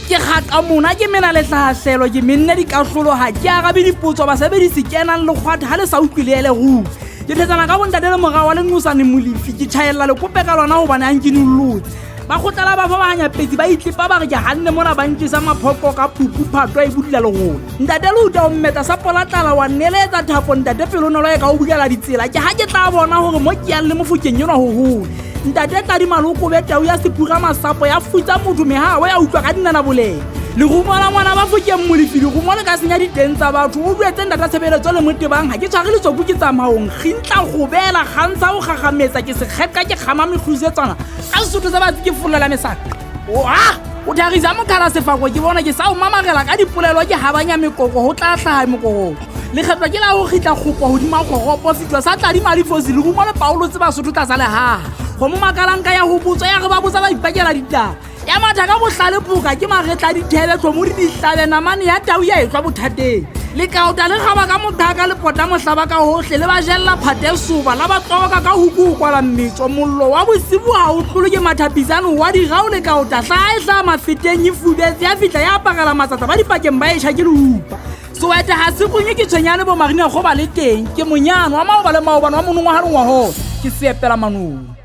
Ke kgaqa mona ke mena lehlahahlelo ke menne dikahlolo ha ke arabe dipotso basebedisi kenang le kgwatha ha le sa utlwe le ele ruri. Ke thetsana ka bontate le mora wa lenqosane Molefi ke tjhaella lekope ka lona hobane a nkinolotse. Ba kgotla la ba fa bahanyapetsi ba itlepa ba re ke hanne mona ba nkesa maphoko ka phupu phato e budula lerole. Ntate Luta o mmeta sa polatlala wa nneletsa thapo ntate pelonolo e ka o bulela ditsela ke ha ke tla bona hore mo ke yang le mofokeng enwa ho hole. Ntate Tladi Malokobe tau ya sepura masapo ya futsa motho mehawe ya utlwa ka dinana boleng. Lerumo la ngwana ba fokeng Molefi lerumo le ka senya diteng tsa batho o duetse ntata tshebeletso le motebang ha ke tshware letsoku ke tsamaong kgintla gobela kgantsha o gagametsa ke sekgeqa ke kgama mekgusetswana ka sesotho sa batsi ke follela mesaka oa o thagisa mokhala sefako ke bona ke sa o mamarela ka dipolelo ke habanya mekoko go tla hlaga mokoko lekgetlo ke la go kgitla kgopo godima kgoropo fitwa sa tladi madifosi lerumo le paolo tse basotho tlasa legaga go mo makalanka ya go botswa ya re ba botsa ba ipakela ditaba ya matha ka bohlale poka ke magetla dithebe tlhomo di dihlabe namane ya tau ya etlwa bothateng lekaota le gaba ka mothaka le pota mohlaba ka gohle le ba jelela phate soba la ba tloka ka huku go kwala mmetso mollo wa bosibu ga o tlolo ke mathapisane wa dirao lekaota tlaa e tlaa mafeteng e fubetse ya fitlha ya aparela matsatsa ba dipakeng ba e sha ke leupa sewete ga se konye ke tshwenyane bo marina go ba le teng ke monyano wa maoba le maobane wa monongwaga le ngwagola ke seepela manong.